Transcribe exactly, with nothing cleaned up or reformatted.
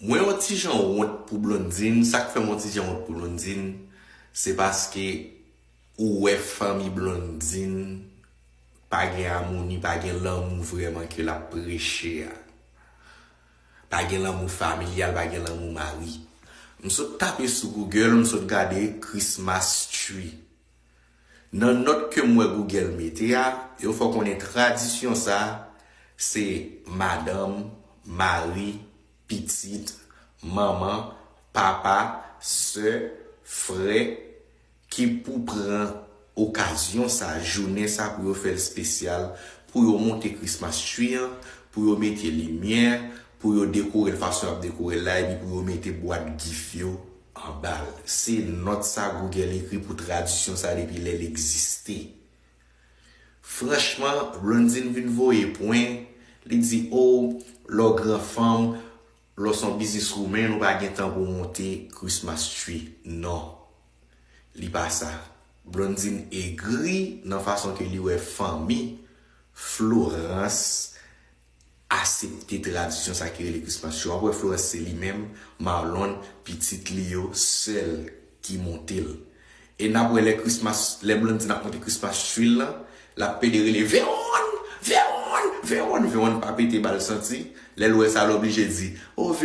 Mwen yon ti jan wont pou Blondine. Sa k fè m yon ti jan wont pou Blondine, se paske ou wè fanmi Blondine pa gen amoni, pa gen lanmou vrèman ke l ap preche a. Pa gen lanmou familyal, pa gen lanmou mari. M sot tape sou Google, m sot gade Christmas tree. Nan nòt ke m wè Google mete a, yo fè w konnen tradisyon sa a, se madanm, mari, pitit, manman, papa, sè, frè, ki pou pran okazyon sa, jounen sa pou yo fè l espesyal, pou yo monte Christmas tree an, pou yo mete limyè, pou yo dekore l fason y ap dekore l la, epi pou yo mete bwat gif yo anba l. Se nòt sa Google ekri pou tradisyon sa depi lè l egziste. Franchman, Blondine vin voye pwen, li di, o, lè w gran fanm, lè w se yon business woman, ou pa gen tan pou w monte Christmas tree. Non, li pa sa. Blondine egri nan fason ke li wè fanmi Florence asepte tradisyon sa ki rele Christmas tree. W ap wè Florence se li menm, Marlon, pitit li yo, sèl ki monte l. E n ap wè lè Christmas, lè Blondine ap monte Christmas tree l lan, l ap pede rele, Veron! Veron! Veron! Veron pa pete ba l santi. Lè l wè sa, l oblije di, o,